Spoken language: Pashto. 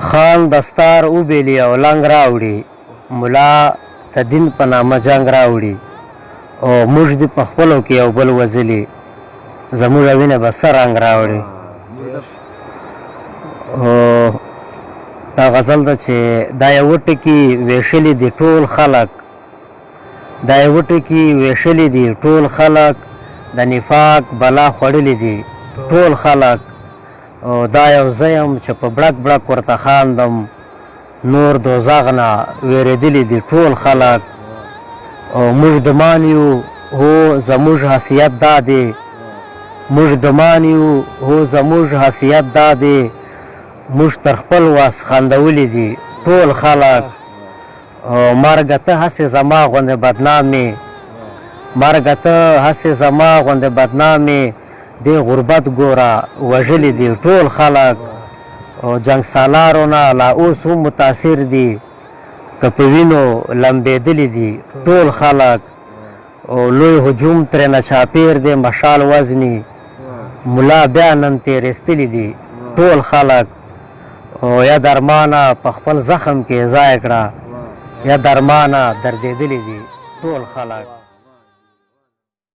خان دستار وبېلي او لنګ راوړي، ملا ته دین په نامه جنګ راوړي او موږ دي په خپلو کې یو بل وزلي، زموږ وینه به څه رنګ راوړي. او دا غزل ده چې دا یو ټکي ویشلي دي ټول خلک، دا یوه ټکي ویشلي دي ټول خلک، د نفاق بلا خوړلي دي ټول خلک، او دا یو زه یم چې په بړک بړک ورته خاندم، نور دوزغ نه ویریدلي دي ټول خلک، او موږ دمان یو هو زموږ حثیت دا دی، موږ دمان یو هو زموږ حثیت دا دی، موږ تر خپل وس خندولي دي ټول خلک. مرګه ته هسې زما غوندې بدنام یې، مرګه ته هسې زما غوندې بدنام یې، دې غربت ګوره وژلي دي ټول خلک، او جنګسالارو نه لا اوس هم متاثر دي، که په وینو لمبېدلي دي ټول خلک، او لوی هجوم ترېنه چاپېر دی مشال وزني، ملا بیا نن تېر ایستلي دي ټول خلک، او یا درمانه په خپل زخم کې ځای کړه، یا درمانه دردېدلي دي ټول خلک.